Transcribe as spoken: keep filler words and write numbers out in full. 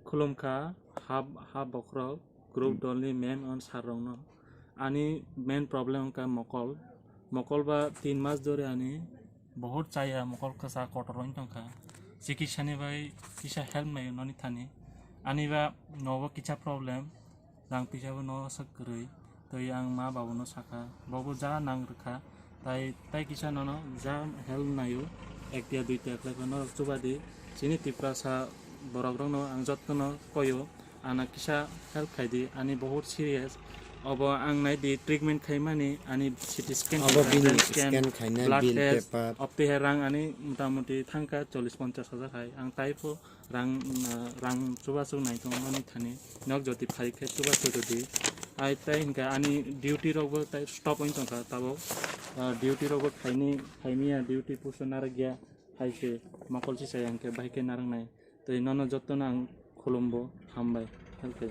Khulumkha ha, ha bokhorok group dolni ma'am on sir rokno. Ani main problem wngkha mokol. Mokol ba tin mas dhori ani bohut chaya mokol kwsa kotor wng tongkha. Chikitsani bai kisa help naio noni thani. Ani ba nogo kisa problem. Rang pisa bo no sak kwrwi. Tei ang ma babu no sakha. Bobo ja nang rwkha. Tai, tai kisa nono ja help naio. Ektia duitia khlai phano norok chubadi. Chini Tiprasa borok rokno ang jottono koyo. Ana kisa help khaidi. Ani bohut serious. Obo ang naidi treatment khaimani ani C T scan, Obo bini scan, scan khainai blood bill test, paper. Obtwi hai rang ani motamuti thangkha chollish ponchash hajar hai. Ang tai pho rang, ah, rang chubachu nai tongmani thani nok jodi phai khe chubachu jodi ai tai hinkhe ani duty rokbo tai stop wng tongkha tabuk, ah, duty rokbo khaini khaimiya duty puso narwkya hai se mokol si sai hinkhe bahai khe narwknai tei nono jotono ang khulumbo hambai health khe.